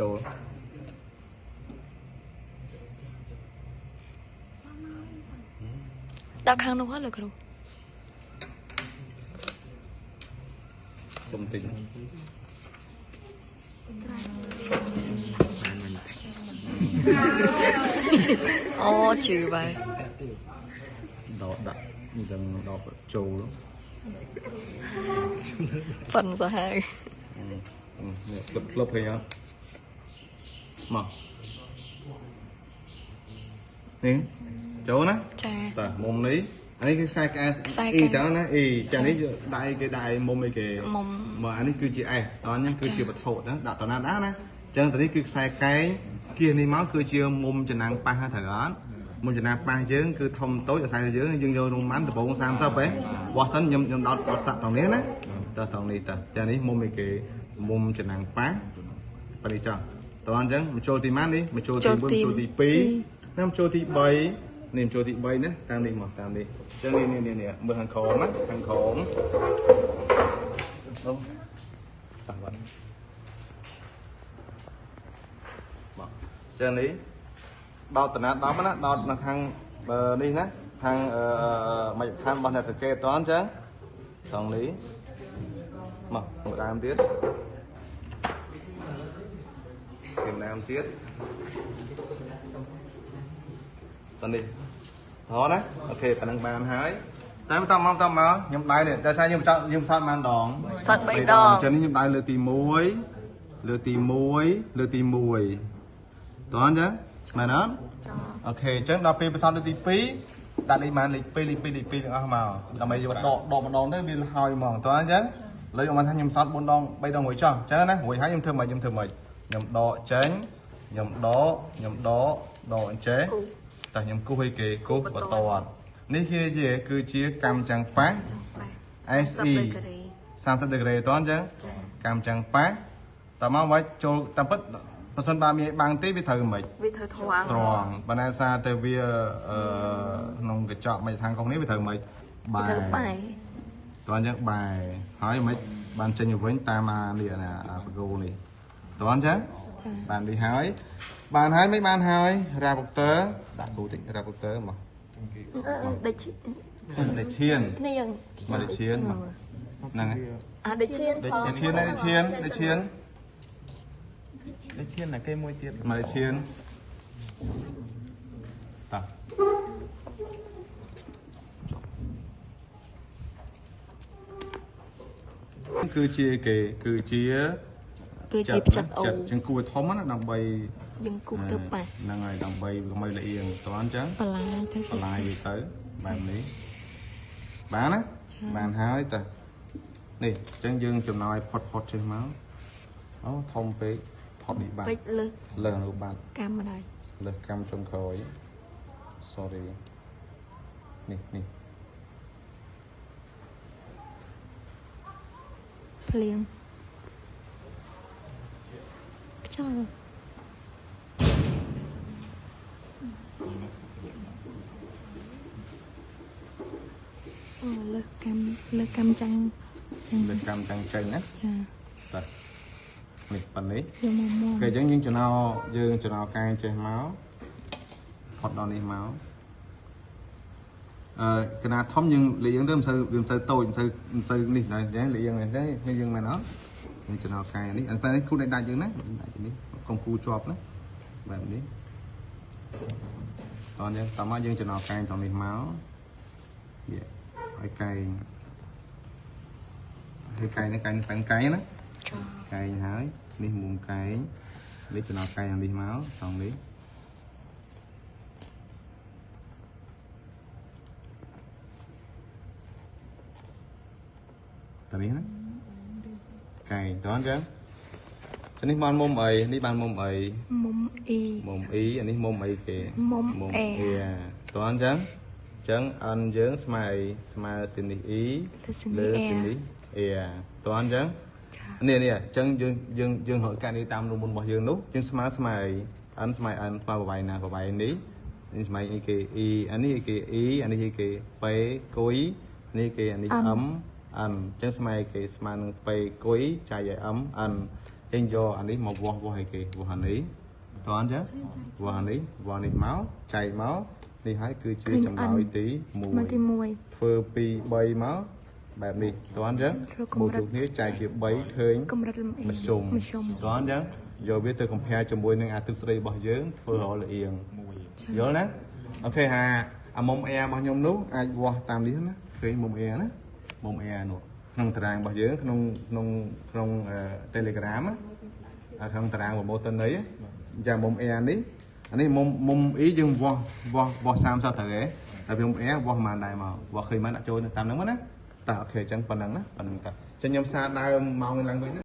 ចូលដល់ខាងនោះហ៎លោកគ្រូសុំតិចអូជឿបែដកដាក់អញ្ចឹងដកចូលប៉ិនសាហាវនេះក្លឹបក្លឹបឃើញអត់មកនេះចូលណាចាតាមុំនេះអានេះគឺខ្សែកែ E តើណា E ចានេះដៃគេដៃមុំអីគេមុំមកអានេះគឺជា S តើនេះគឺជាវត្ថុណាដាក់តណាដែរណាអញ្ចឹងតនេះគឺខ្សែកែងគៀសនេះមកគឺជាមុំចំណាំងប៉ះត្រូវអត់មុំចំណាំងប៉ះយើងគឺធំតូចអាស្រ័យយើងយើងយករុំបានដំបង30ហ៎វាស់សិនខ្ញុំដោតដោតសាក់តនេះណាតើតនេះតើចានេះមុំអីគេមុំចំណាំងប៉ះប៉នេះចោះតើអញ្ចឹងមកចូលទីម៉ាននេះមកចូលទី1ចូលទី2ណាមកចូលទី3នេះចូលទី3ណាតាមនេះមកតាមនេះអញ្ចឹងនេះនេះនេះមើលខាងក្រោមណាខាងក្រោមអូតាបាត់មកអញ្ចឹងនេះដោតតាណា10ណាដោតនៅខាងនេះណាខាងមជ្ឈដ្ឋានរបស់អ្នកសង្កេតតអញ្ចឹងត្រង់នេះមកដើមទៀតគេដើមទៀតតនេះថណាអូខេប៉ណ្ណឹងបានហើយតែបន្តមកបន្តមកខ្ញុំដៃនេះតែខ្ញុំចង់ខ្ញុំសតបានដងសត3ដងអញ្ចឹងនេះខ្ញុំដៃលើកទី1លើកទី1លើកទី1តោះអញ្ចឹងមែនអត់អូខេអញ្ចឹងដល់ពេលប្រសតលើកទី2ដាក់លេខបានលេខ2លេខ2លេខ2ទាំងអស់មកដើម្បីយកដកម្ដងទៅវាហើយហ្មងតោះអញ្ចឹងលើខ្ញុំថាខ្ញុំសត4ដង3ដងរួចចោះអញ្ចឹងណារួចហើយខ្ញុំធ្វើម៉េចខ្ញុំធ្វើម៉េចខ្ញុំដកចេញខ្ញុំដកខ្ញុំដកដកអញ្ចេះតែខ្ញុំគូសឲ្យគេគូសបន្តនេះគឺជាកម្មចាំងប៉ះ SE 30ដឺក្រេតអញ្ចឹងកម្មចាំងប៉ះតមកវិញចូលតាមពិតបើសិនបើមានបាំងទេវាត្រូវមិនវាត្រូវត្រង់ត្រង់បើណាសារតែវាក្នុងកញ្ចក់មិនខាងកុងនេះវាត្រូវមិនបែរតអញ្ចឹងបែរហើយមិនបានចេញវិញតាមអានេះអាបកោនេះតអញ្ចឹងបាននេះហើយបានហើយមិនបានហើយរ៉ាពុកទ័រដាក់គូតិចរ៉ាពុកទ័រមកដេចដេចឈៀននេះយើងមកដេចឈៀនមកហ្នឹងហើយអាដេចឈៀនដេចឈៀនដេចឈៀនដេចឈៀនដេចឈៀនណាគេមួយទៀតមកដេចឈៀនតាគឺជាគេគឺជាផ្ចិតអូជាងគួរធំណាដើម្បីយើងគូសទៅប៉ះហ្នឹងហើយដើម្បីកុំឲ្យលៀងតោះអញ្ចឹងបន្លាយទៅបន្លាយវាទៅបែបនេះបានណាបានហើយតើនេះអញ្ចឹងយើងចំណាយផុតផុតចេះមកអូធំពេកផុតនេះបាត់ពេកលើសលើនោះបាត់កម្មហើយលើសកម្មចុងក្រោយ sorry នេះនេះភ្លៀងខ្យល់អូលើសកម្មលើសកម្មចាំងលើសកម្មចាំងចេញណាចាបាទនេះប៉ុណ្នេះយកមកមកគេអញ្ចឹងយើងចំណោយើងចំណោកែងចេះមកផុតដល់នេះមកកណាធំយើងលេខយើងទៅមិនសូវវាមិនសូវតូចមិនសូវនេះដែរលេខយើងនេះទេយើងមែនអត់យើងចំណោកែងនេះអានេះគូដាច់យើងណាដាច់នេះកុំគូជាប់ណាបែបនេះតោះយើងតមកយើងចំណោកែងត្រង់នេះមកនេះឲ្យកែងហើយកែងនេះកែងប៉ែងកែងណាកែងហើយនេះមុំកែងនេះចំណោកែងនេះមកត្រង់នេះតនេះណាកែងតោះអញ្ចឹងនេះបានមុំអីនេះបានមុំអីមុំ E មុំ E អានេះមុំអីគេមុំ A តោះអញ្ចឹងចឹង n យើងស្មើអីស្មើស៊ីនេះ E លើស៊ីនេះ A តោះអញ្ចឹងនេះនេះអញ្ចឹងយើងយើងយើងរកករណីតាមរូបមន្តរបស់យើងនោះយើងស្មើស្មើអី n ស្មើ n ស្មើប្រវែងណាប្រវែងនេះនេះស្មើអីគេ E អានេះអីគេ E អានេះអីគេ P គុយនេះគេអានេះ M n អញ្ចឹងស្មើគេស្មើនឹង P គុយចែកឲ្យ M n ចេញយកអានេះមកវាស់វាស់ឲ្យគេវាស់អានេះតោះអញ្ចឹងវាស់អានេះវាស់នេះមកចែកមកនេះហើយគឺជាចម្លើយទី មកទី 1 1 ធ្វើ2 3មកបែបនេះតោះអញ្ចឹងបូកជួបគ្នាចែកជា3ឃើញ កម្រិតលំអៀង មធ្យម មធ្យម តោះអញ្ចឹងយកវាទៅ compare ជាមួយនឹងអាទិស្ដីរបស់យើងធ្វើរលៀងយល់ណាអូខេហាអាមុំ air របស់ខ្ញុំនោះអាចវាស់តាមនេះណាឃើញមុំ air ណាមុំ air នោះក្នុងតារាងរបស់យើងក្នុងក្នុងក្នុង Telegram ណាក្នុងតារាងប្រមូលទិន្នន័យយ៉ាងមុំ air នេះអានេះមុំមុំ e យើងវាស់វាស់វាស់30ត្រូវទេតែវាមុំ air វាស់ប៉ុន្មានដែរមកវាស់ឃើញប៉ុន្មានដាក់ចូលតាមហ្នឹងមកណាតើអូខេអញ្ចឹងប៉ុណ្ណឹងណាប៉ុណ្ណឹងតើអញ្ចឹងខ្ញុំសារដើមម៉ោងឡើងវិញណា